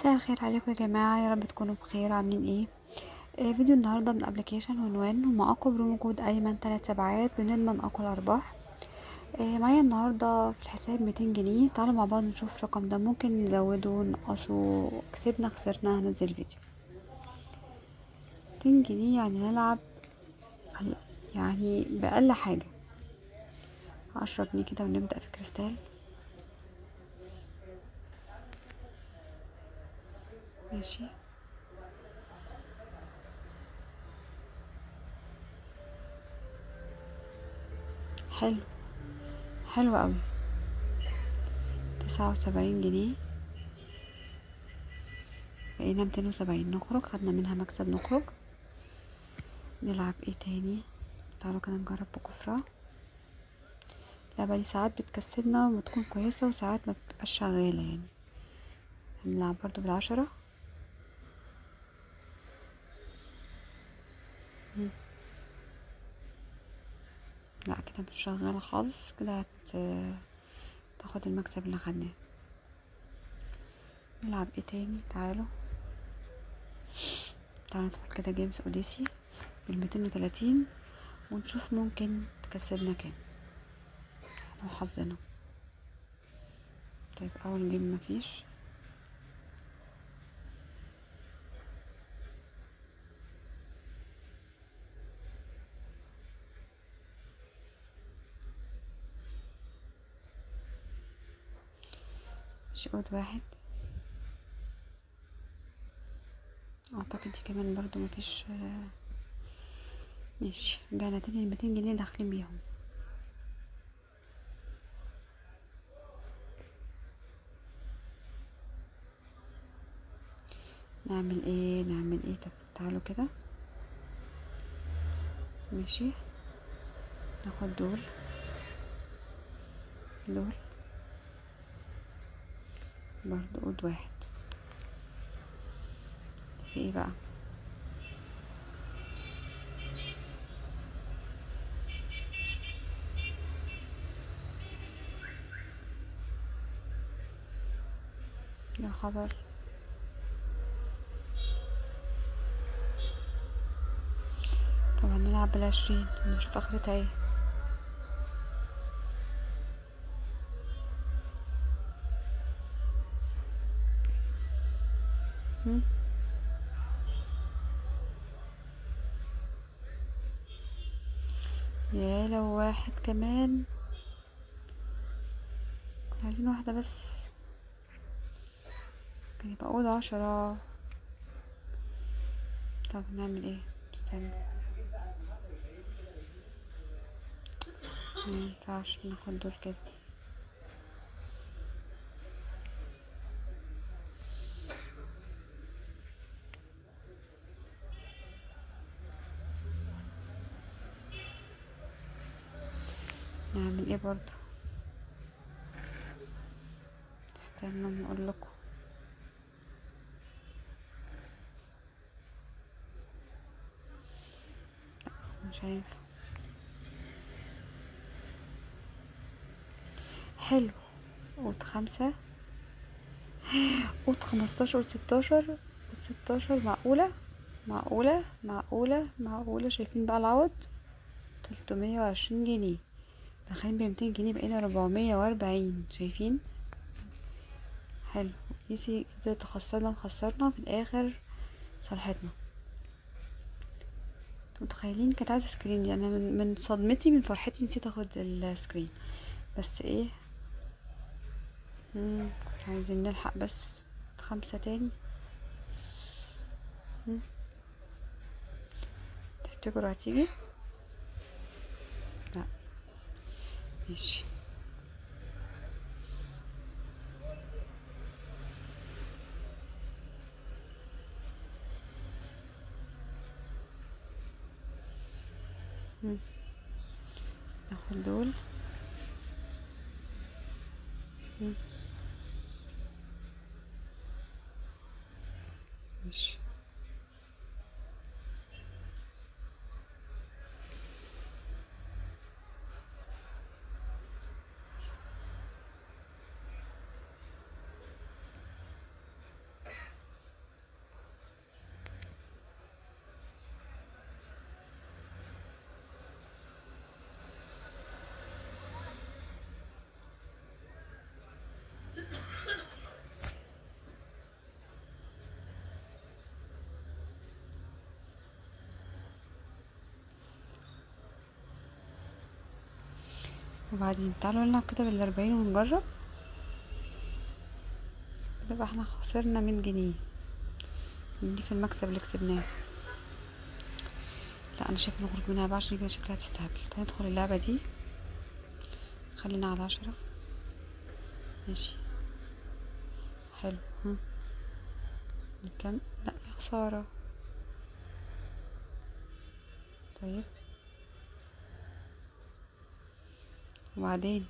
مساء الخير عليكم يا جماعة، يا رب تكونوا بخير. عاملين ايه؟ فيديو النهارده من application عنوان ومعاكم promo code ايمن 3 سبعات بنضمن اقوى الارباح. معايا النهارده في الحساب 200 جنيه. تعالوا مع بعض نشوف الرقم ده ممكن نزوده ننقصه، كسبنا خسرنا هنزل فيديو. 200 جنيه يعني نلعب يعني بأقل حاجة 10 جنيه كده، ونبدأ في كريستال. ماشي، حلو حلو قوي. 79 جنيه، بقينا 270. نخرج، خدنا منها مكسب، نخرج نلعب ايه تاني؟ تعالوا كده نجرب بكفرة. اللعبة دي ساعات بتكسبنا وبتكون كويسة، وساعات ما بتبقاش شغالة يعني. هنلعب برضو بال10. لا كده مش شغالة خالص، كده هتاخد المكسب اللي خدناه. نلعب ايه تاني؟ تعالوا تعالوا ندخل كده Games Odyssey بال230 ونشوف ممكن تكسبنا كام لو حظنا. طيب اول game مفيش. odd واحد اعتقد، دي كمان برضو مفيش. ماشي، رجعنا تاني 200 جنيه داخلين بيهم. نعمل ايه نعمل ايه؟ طب تعالوا كده، ماشي، ناخد دول دول برضو odd واحد. في ايه بقى؟ يا خبر، طبعا نلعب بال20 ونشوف اخرتها ايه. يا لو واحد كمان، عايزين واحدة بس، يبقى odd 10. طب نعمل ايه؟ استنى، مينفعش ناخد دول كده. نعمل ايه برضو؟ استنوا ما اقول لكم. لا مش هينفع. حلو، odd 5، odd 15، odd 16، odd 16. معقولة معقولة معقولة معقولة؟ شايفين بقى العوض؟ 320 جنيه، داخلين ب200 جنيه، بقينا 440. شايفين؟ حلو. ديسي فضلت تخسرنا خسرنا، في الاخر صلحتنا. انتوا متخيلين؟ كانت عايزه screen دي، انا من صدمتي من فرحتي نسيت اخد ال screen. بس ايه، عايزين نلحق بس 5 تاني. تفتكروا هتيجي؟ لا ماشي. ناخد دول. ماشي. وبعدين تعالوا نلعب كده بال40 ونجرب. يبقى احنا خسرنا 100 جنيه دي في المكسب اللي كسبناه. لا انا شايفه نخرج منها بقى عشان كده شكلها تستهبل. تعالى ندخل اللعبة دي، خلينا على 10. ماشي حلو. ها نكمل؟ لا يا خسارة. طيب وبعدين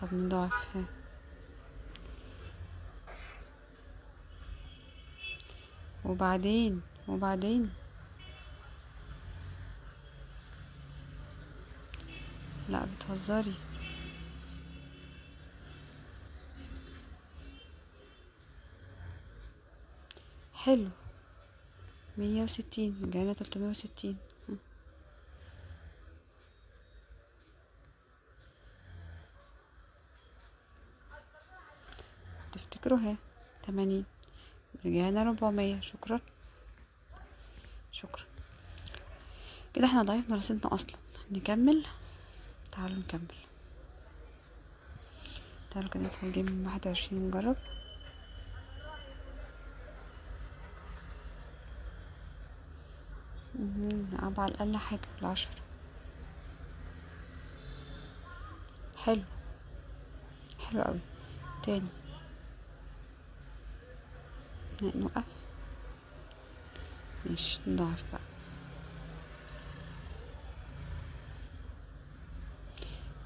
طب نضاعف. ها وبعدين لا بتهزري. حلو 160، رجعنا 360. تفتكروا؟ ها 80، رجعنا 400. شكرا شكرا. كده احنا ضعفنا رصيدنا اصلا. نكمل، تعالوا نكمل. تعالوا كده ندخل جيم 21 ونجرب. نلعب على الاقل حاجة بال10. حلو حلو قوي. تاني نوقف. ماشي نضاعف بقى.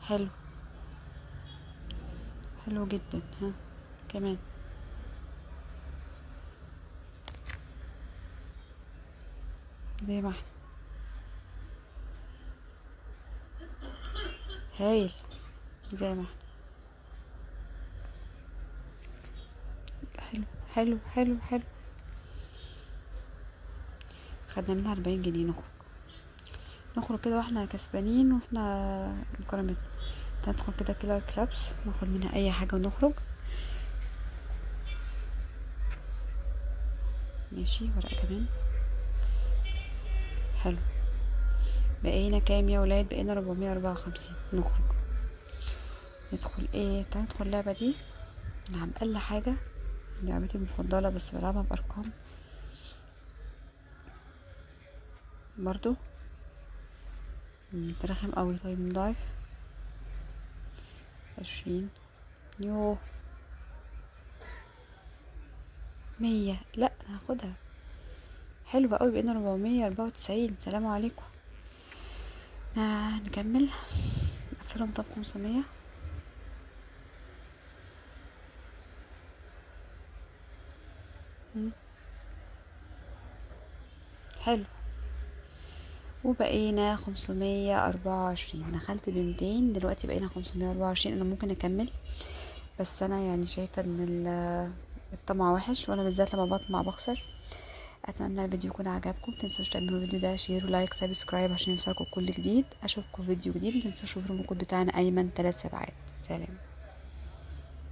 حلو حلو جدا. ها كمان زي ما احنا. هايل زي ما احنا. حلو حلو حلو حلو. خدنا منها 40 جنيه. نخرج كده واحنا كسبانين واحنا بكرامتنا. ندخل كده كده كلابس، ناخد منها اي حاجة ونخرج. ماشي ورقة كمان. حلو. بقينا كام يا ولاد؟ بقينا 454. نخرج ندخل ايه؟ تعالوا ندخل اللعبة دي. نلعب اقل حاجة، لعبتي المفضلة بس بلعبها بارقام برضو ترخم قوي. طيب نضاعف 20. يوه 100. لا هاخدها. حلوة قوي. بقينا 494. سلام عليكم. نكمل نقفلهم. طب 500. حلو. وبقينا 524. دخلت ب200، دلوقتي بقينا 524. انا ممكن اكمل بس انا يعني شايفه ان الطمع وحش، وانا بالذات لما بطمع بخسر. اتمنى الفيديو يكون عجبكم. متنسوش تعملوا الفيديو ده share و like subscribe عشان يوصلكم كل جديد. اشوفكم في فيديو جديد. متنسوش ال promo code بتاعنا ايمن 777. سلام.